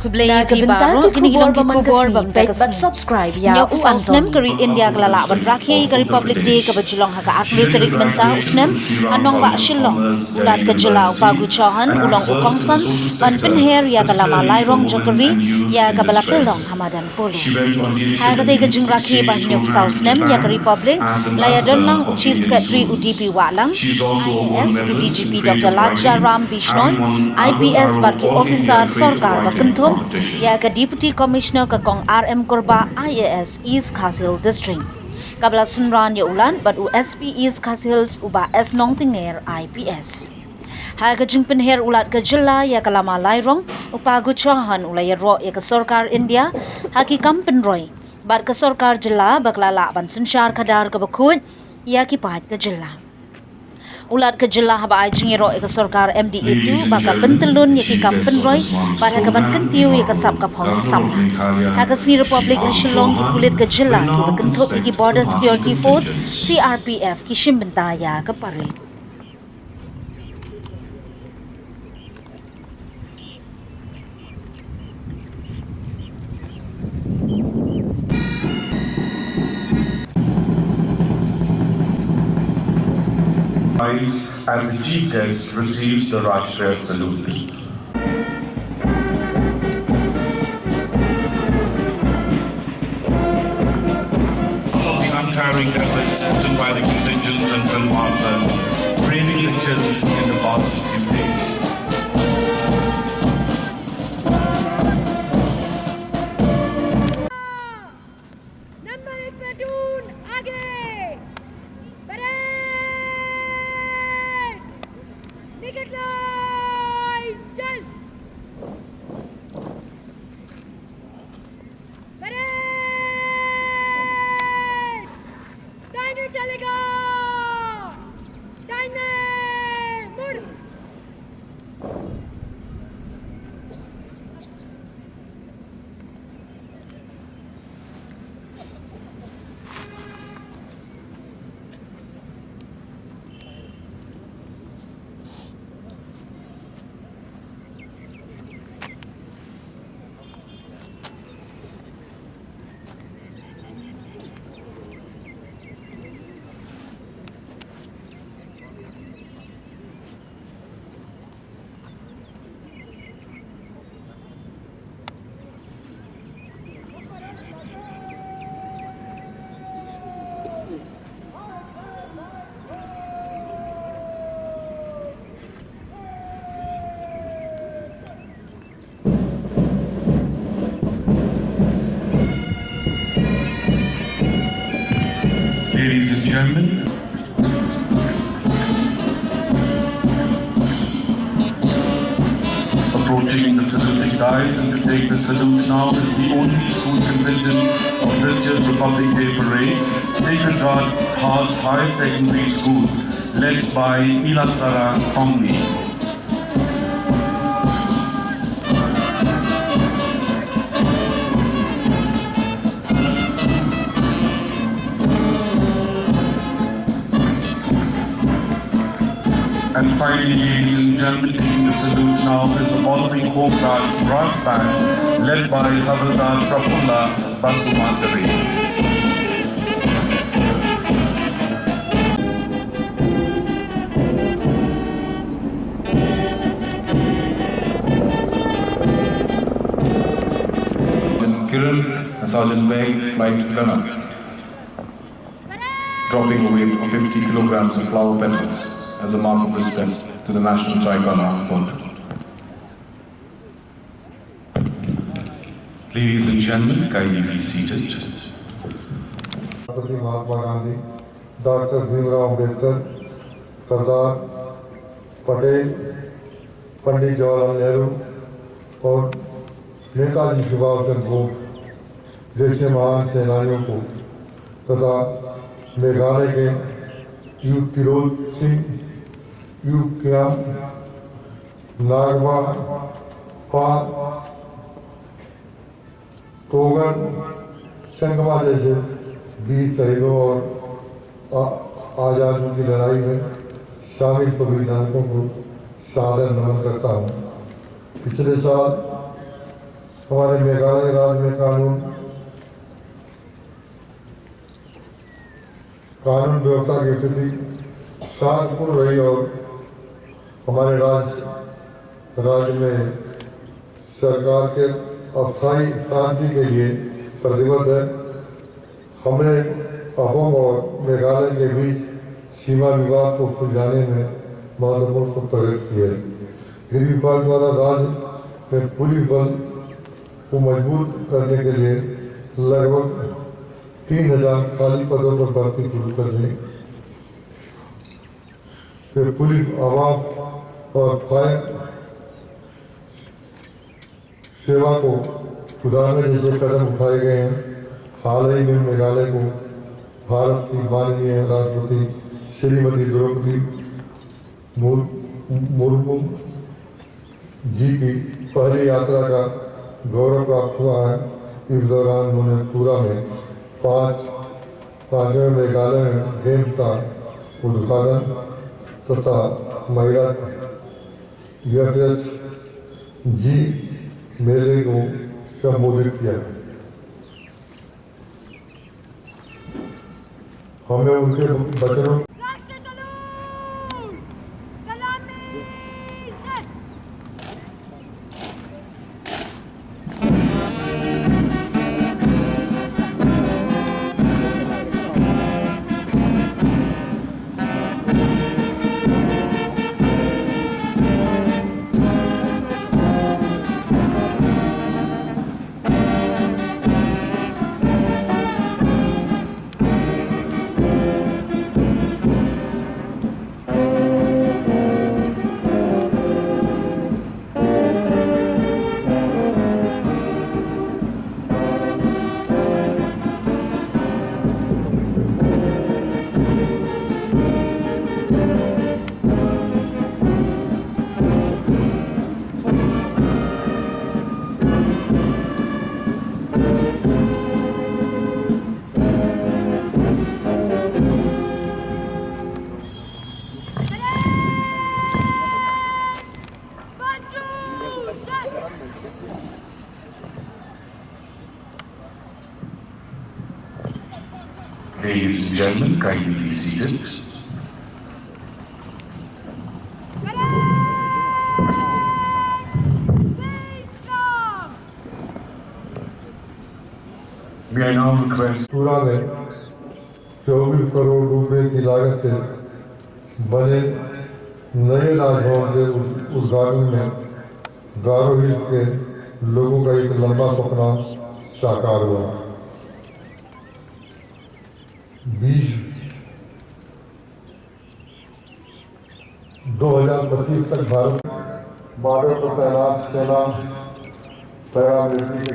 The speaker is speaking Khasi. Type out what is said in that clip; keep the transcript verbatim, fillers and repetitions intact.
Khublei ïa phi baroh, kine ki long ki khubor ba peit bad subscribe ïa u Anson. Hynñiewphew saw snem ka ri India ka la lah ban rakhe ïa ka Republic Day kaba ju long ha ka arphew tarik mynta u snem ha nongbah Shillong. U Lat ka jylla u Pagoo Chauhan u long u kongsan ban pynher ïa ka lama lairong jong ka ri ïa kaba la pynlong ha madan polo. Ha katei ka jingrakhe ba hynñiewphew saw snem ïa ka Republic, la ïadon lang u Chief Secretary u D P Wahlang, I A S u D G P Doctor Ladjaram Bishnoi, I P S bad ki officer sorkar ba kynthup, ïa ka Deputy Commissioner ka Kong R M Kurbah, I A S East Khasi Hills District, kaba la synran ïa u Lat bad u S P East Khasi Hills u Bah S Nongtynger, I P S. Ha ka jingpynher u Lat ka jylla ïa ka lama lairong, u Pagoo Chauhan u la ïaroh ïa ka sorkar India ha ki kam pynroi bad ka sorkar jylla ba ka la lah ban synshar khadar kaba khuid ïa ki paid ka jylla. U Lat ka jylla haba ai jingïaroh ïa ka sorkar M D A two ba ka pyntyllun ïa ki kam pynroi bad ha ka ban kyntiew ïa ka sap ka phong ka samla. Ha ka sngi Republic ha Shillong, ki pulit ka jylla kiba kynthup ïa ki Border Security Force, C R P F, ki shim bynta ïa ka parade. Rise as the chief guest receives the Rashtriya salute. Of the untiring efforts put in by the contingents and drill masters, braving the chills in the past few days. नंबर एक प्लेटून आगे। परेड! निकट लाइन चल। परेड! दाहिने चलेगा। दाहिने मुड़। Ladies and gentlemen, approaching the saluting dais and to take the salute now is the only school contingent of this year's Republic Day Parade, Sacred Heart Higher Secondary School, led by Ilaksara Thongni. And finally, ladies and gentlemen, taking the salute now is the Bottoming Home Guard Brass Band, led by Havildar Prafulla Basumatary. Kiran and Sergeant Beg, flight gunner, dropping a weight of fifty kilograms of flower petals as a mark of respect to the national tricolor unfurled. Ladies and gentlemen, kindly be seated. राष्ट्रपति महात्मा गांधी, डॉक्टर भीमराव अंबेडकर, सरदार पटेल, पंडित जवाहरलाल नेहरू और नेताजी सुभाष चंद्र बोस जैसे महान सेनानियों को तथा मेघालय के यू तिरोत सिंह, यू कियाम, नागमा पा, तोगन संगमा जैसे वीर शहीदों और आ-, आजादी की लड़ाई में शामिल सभी नायकों को सादर नमन करता हूँ। पिछले साल हमारे मेघालय राज्य में कानून, कानून व्यवस्था की स्थिति शांतिपूर्ण रही और हमारे राज्य, राज्य में सरकार के अस्थायी शांति के लिए प्रतिबद्ध है। हमने असम और मेघालय के बीच सीमा विवाद को सुलझाने में महत्वपूर्ण प्रगति की है। गृह विभाग द्वारा राज्य में पुलिस बल को मजबूत करने के लिए लगभग तीन हज़ार खाली पदों पर भर्ती शुरू करने से पुलिस आवास और फायर सेवा को सुधारने जैसे कदम उठाए गए हैं। हाल ही में मेघालय को भारत की माननीय राष्ट्रपति श्रीमती द्रौपदी मुर-, मुर्मू जी की पहली यात्रा का गौरव प्राप्त हुआ है। इस दौरान उन्होंने पूरा में पाँच, पाँचवें मेघालय में गेम्स का उद्घाटन तथा महिला यशस्वी मेले को संबोधित किया। हमें उनके वचनों राष्ट्रीय सलूट, सलामी, शस्त्र। Ladies and gentlemen, kindly be seated. May I now request पूरा में चौबीस करोड़ रुपए की लागत से बने नए राजभवन के उद-, उद्घाटन में गारो हिल्स के लोगों का एक लंबा सपना साकार हुआ। बीस, दो हज़ार पच्चीस तक भारत बॉर्डर पर तैनात सेना, पैरामिलिट्री के